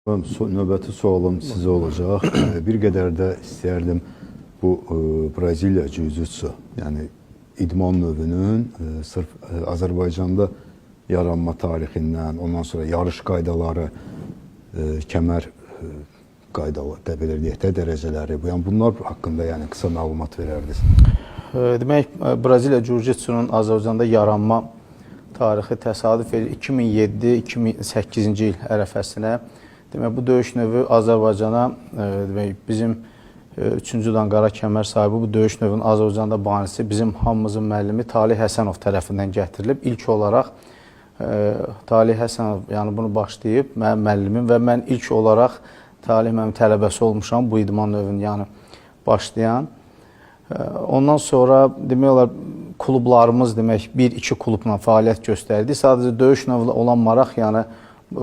Növbəti sualım sizə olacaq. Bir qədər də istəyərdim bu Braziliya jiu-jitsu, yəni idman növünün sırf Azərbaycanda yaranma tarixindən, ondan sonra yarış qaydaları, kəmər qaydaları, da belə deyək də, dərəcələri, bu yəni bunlar haqqında yəni qısa məlumat verərdiniz. Demək, Braziliya Jiu-Jitsu-nun Azərbaycanda yaranma tarixi təsadüf edir 2007-2008-ci il ərəfəsinə. Demək, bu döyüş növü Azərbaycana, demək, bizim 3-cü dan qara kəmər sahibi bu döyüş növünün Azərbaycanda banisi bizim hamımızın müəllimi Talih Həsənov tərəfindən gətirilib. İlk olaraq Talih Həsənov, yəni bunu başlayıb mənim müəllimim və mən ilk olaraq Talih mənim tələbəsi olmuşam bu idman növünün, yəni başlayan. Ondan sonra demək olar klublarımız demək 1-2 klubla fəaliyyət göstərdi. Sadəcə döyüş növünə olan maraq, yəni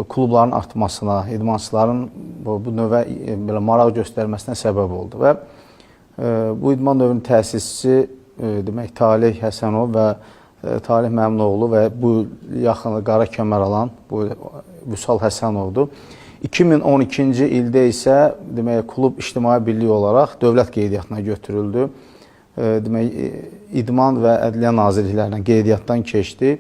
klubların artmasına, idmançıların bu növə belə maraq göstərməsinə səbəb oldu və bu idman növünün təsisçisi demək Talih Həsənov və Talih Məmnunoğlu və bu yaxın qara kəmər alan bu Vüsal Həsənovdur. 2012-ci ildə isə demək klub ictimai birliyi olaraq dövlət qeydiyyatına götürüldü. Demək İdman və Ədliyyə Nazirliklərindən qeydiyyatdan keçdi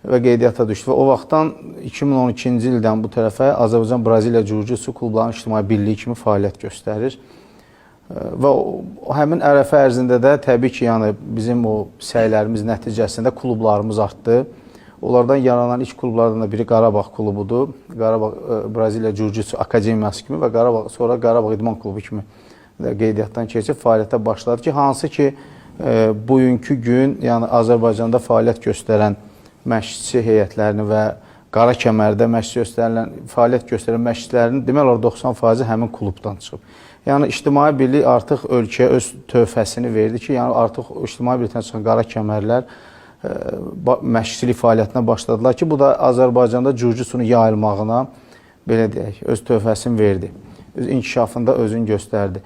və qeydiyyata düşdü və o vaxtdan 2012-ci ildən bu tərəfə Azərbaycan Braziliya Jiu-Jitsu klublarının ictimai birliyi kimi fəaliyyət göstərir. Və həmin ərəfə ərzində də təbii ki, yəni bizim o səylərimiz nəticəsində klublarımız artdı. Onlardan yaranan ilk klublardan da biri Qarabağ klubudur. Qarabağ Braziliya Jiu-Jitsu Akademiyası kimi və Qarabağ sonra Qarabağ İdman Klubu kimi də qeydiyyatdan keçib fəaliyyətə başladı ki, hansı ki bugünkü gün yəni Azərbaycanda fəaliyyət göstərən məşqçi heyətlərini və qara kəmərdə məşq göstərilən, fəaliyyət göstərən məşqçilərin demək olar 90% həmin klubdan çıxıb. Yəni ictimai birlik artıq ölkəyə öz töhfəsini verdi ki, yəni artıq ictimai birlikdən çıxan qara kəmərlər məşqçilik fəaliyyətinə başladılar ki, bu da Azərbaycanda jiu-jitsunun yayılmağına belə deyək, öz töhfəsini verdi. Öz inkişafında özünü göstərdi.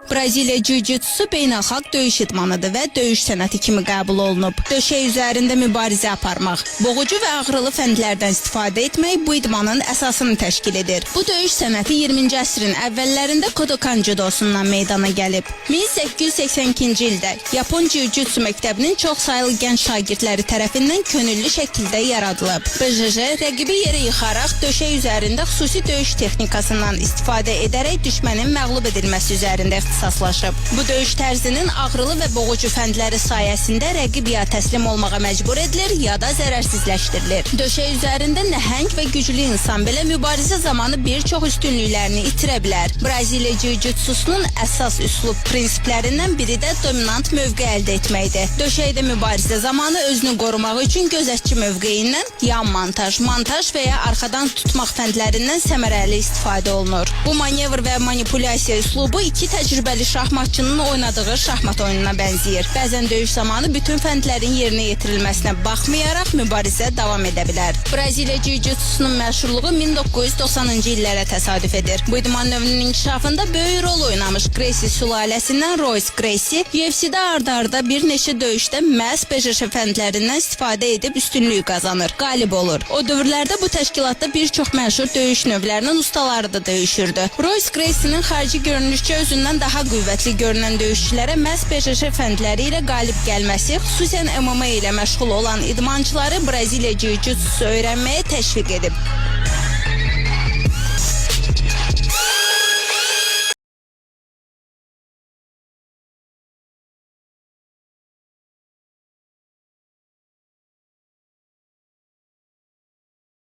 Braziliya Jiu-Jitsu beynəlxalq döyüş idmanıdır və döyüş sənəti kimi qəbul olunub. Döşək üzərində mübarizə aparmaq, boğucu və ağrılı fəndlərdən istifadə etmək bu idmanın əsasını təşkil edir. Bu döyüş sənəti 20-ci əsrin əvvəllərində Kodokan judosundan meydana gəlib. 1882-ci ildə Yapon Jiu-Jitsu məktəbinin çoxsaylı gənc şagirdləri tərəfindən könüllü şəkildə yaradılıb. BJJ rəqibi yerə yıxaraq döşək üzərində xüsusi döyüş texnikasından istifadə edərək düşmənin məğlub edilməsi üzərində ixtisaslaşıb. Bu döyüş tərzinin ağrılı və boğucu fəndləri sayəsində rəqib ya təslim olmağa məcbur edilir, ya da zərərsizləşdirilir. Döşək üzərində nəhəng və güclü insan belə mübarizə zamanı bir çox üstünlüklərini itirə bilər. Braziliya Jiu-Jitsusunun əsas üslub prinsiplərindən biri də dominant mövqe əldə etməkdir. Döşəkdə mübarizə zamanı özünü qorumaq üçün gözətçi mövqeyindən yan montaj, montaj və ya arxadan tutmaq fəndlərindən səmərəli istifadə olunur. Bu manevr və manipulyasiya üslubu iki təcrübəli şahmatçının oynadığı şahmat oyununa bənzəyir. Bəzən döyüş zamanı bütün fəndlərin yerinə yetirilməsinə baxmayaraq mübarizə davam edə bilər. Braziliya Jiu-Jitsusunun məşhurluğu 1990-cı illərə təsadüf edir. Bu idman növünün inkişafında böyük rol oynamış Gracie sülaləsindən Royce Gracie UFC-də ardı-arda bir neçə döyüşdə məhz BJJ fəndlərindən istifadə edib üstünlük qazanır, qalib olur. O dövrlərdə bu təşkilatda bir çox məşhur döyüş növlərinin ustaları da döyüşürdü. Royce Gracie'nin xarici görünüşcə özündən daha qüvvətli görünən döyüşçülərə məhz BJJ fəndləri ilə qalib gəlməsi, xüsusən MMA ilə məşğul olan idmançıları Braziliya Jiu-Jitsu öyrənməyə təşviq edib.